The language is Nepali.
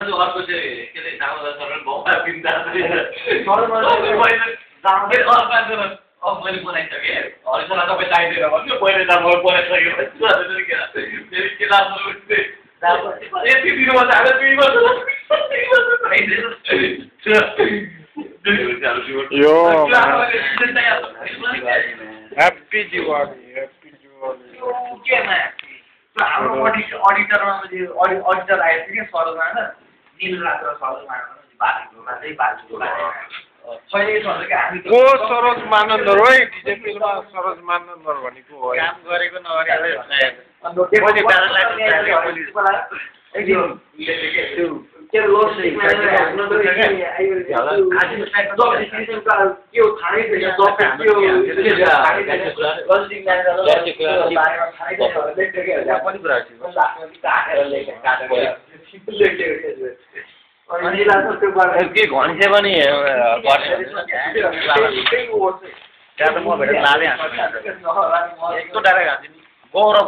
अर्को चाहिँ के अरे दामोदर सरल बाउमा पिन्दा मैले बनाइसकेँ हरिसरलाई तपाईँ चाहिँदैन भन्यो पहिले त म बनाइसकेँ फेरि के लाग्नु यति दिनमा त हामी 2 वर्ष यो ह्याप्पी दिवाली केमा हाम्रो अडिटरमा अडिटर आएको थियो क्या सरोजमा निलरात्र सरोजमा बाटोमा चाहिँ बाटो को सरोज मानन्दर हो डिजेपीमा सरोज मानन्दर भनेको हो काम गरेको नगरेकै के घन्से पनि त्यहाँ त म भेटेर लाँदै हाँस्छु यस्तो डाइरेक्ट हाँस्छु नि गौरव